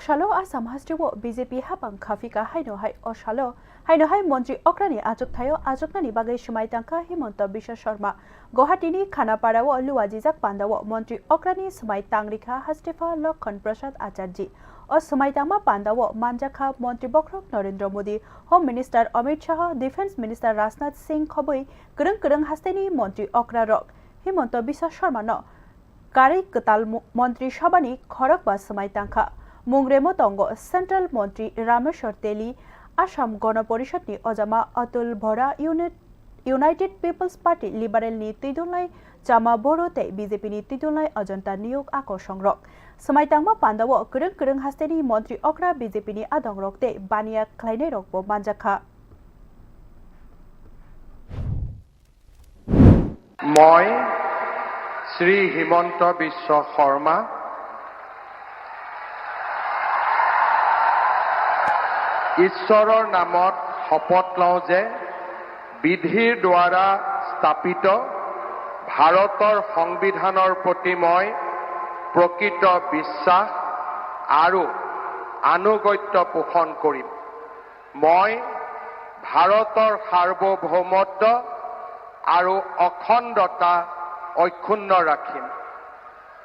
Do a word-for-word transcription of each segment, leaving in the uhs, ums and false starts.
Salo Assam hasteo B J P hapang khaphika haino hai o salo haino hai montri okrani achukthaio achuknani bagwi swmai tangkha Himanta Biswa Sharma. Guwahati ni Khanapara o luajijak pandao montri okrani swmai tangrikha Hastepha Lokhon Prasad Acharji. O swmai tangma pandao manjakha montri bokhorok Narendra Modi, Home Minister Amit Shah, Defence Minister Rajnath Singh khobwi kwrwng kwrwng hasteni montri okra rok. Himanta Biswa Sharma no Karwi kwtal mo-, Montri Sabhani khorokba swmai tangkha. Mungremo tongo Central Montri Rameshwar Teli, Assam Gono Porishadni ojama Atul Bora, Unit-, United People's Party Liberalni twidulnai Chama Boro tei B J P ni twidulnai Ajanta Niyok akosongrok. Swmai tangma pandao kwrwng kwrwng hasteni montri okra B J P ni adongrok tei baniya khlainairokbo manjakha. মই শ্ৰী হিমন্ত বিশ্ব শৰ্মা ঈশ্বৰৰ নামত শপত লওঁ যে বিধিৰ দ্বাৰা স্থাপিত ভাৰতৰ সংবিধানৰ প্ৰতি মই প্ৰকৃত বিশ্বাস আৰু আনুগত্য পোষণ কৰিম। মই ভাৰতৰ সাৰ্বভৌমত্ব আৰু অখণ্ডতা অক্ষুণ্ণ ৰাখিম।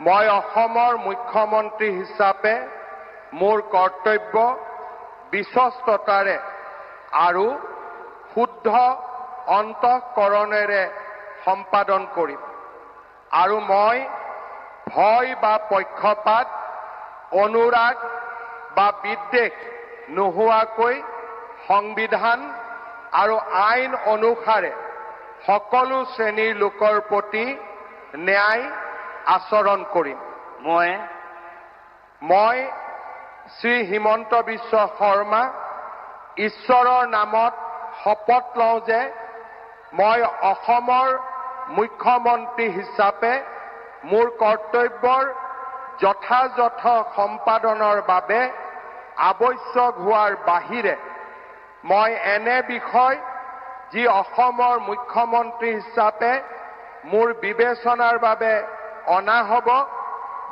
মই অসমৰ মুখ্যমন্ত্ৰী হিচাপে মোৰ কৰ্তব্য বিশ্বস্ততাৰে আৰু শুদ্ধ অন্তঃকৰণেৰে সম্পাদন কৰিম। আৰু মই ভয় বা পক্ষপাত, অনুৰাগ বা বিদ্বেষ নোহোৱাকৈ সংবিধান আৰু আইন অনুসাৰে সকলো শ্ৰেণীৰ লোকৰ প্ৰতি ন্যায় আচৰণ কৰিম। মই মই শ্ৰী হিমন্ত বিশ্ব শৰ্মা ঈশ্বৰৰ নামত শপত লওঁ যে মই অসমৰ মুখ্যমন্ত্ৰী হিচাপে মোৰ কৰ্তব্যৰ যথাযথ সম্পাদনৰ বাবে আৱশ্যক হোৱাৰ বাহিৰে মই এনে বিষয়, যি অসমৰ মুখ্যমন্ত্ৰী হিচাপে মোৰ বিবেচনাৰ বাবে অনা হ'ব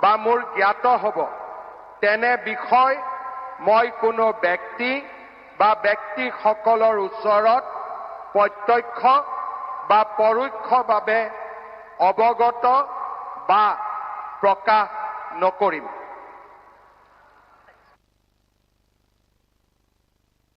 বা মোৰ জ্ঞাত হ'ব, তেনে বিষয় মই কোনো ব্যক্তি বা ব্যক্তিসকলৰ ওচৰত প্ৰত্যক্ষ বা পৰোক্ষভাৱে অৱগত বা প্ৰকাশ নকৰিম।